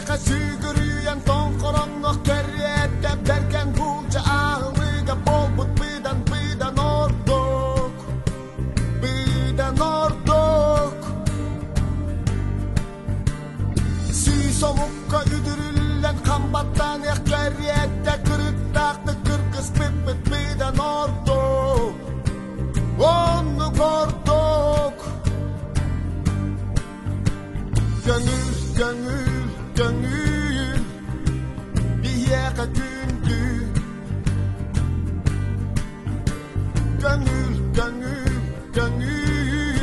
Киниэхэ сүгүрүйэн тоҥхороҥнох кэриэтэ бэргэн буулдьа аһылыга буолбут быдан быдан ордук, быдан ордук. Сүүс омукка үдүрүллэн хамбаттаныах кэриэтэ кырыктаахтык кыргыспыппыт быдан ордук, оннук ордук. Көҥүл, көҥүл, көҥүл, биһиэхэ күндү. Көҥүл, көҥүл, көҥүл,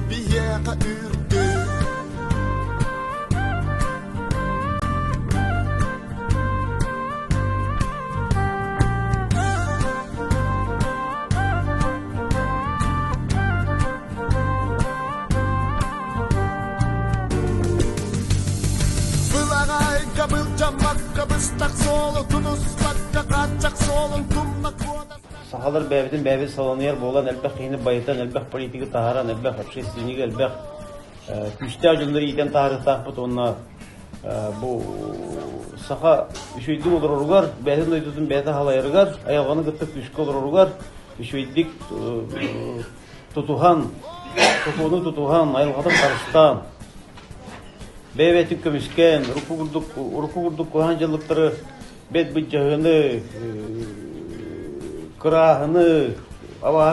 биһиэхэ үрдүк. Былаҕайга былдьаммакка быстах суолу тутуспакка хааччах суолун тумна куота Сахалар бэйэбитин бэйэбит саланыйар буолан элбэх киһини байытан, элбэх политика таһааран, элбэх общественник, элбэх күүстээх дьоннору иитэн таһаарыахтаахпыт уонна бу саха үчүгэйдик олороругар, бэйэтин дойдутун бэйэтэ халайарыгар, айылҕаны кытта күүскэ олороругар үчүгэйдик тутуһан, сокуону тутуһан, айылҕатын харыстаан, бэйэ-бэйэтин көмүскээн, урукку курдук, урукку курдук куһаҕан дьаллыктары бэт быдьаһыны, кырааһыны, абааһы.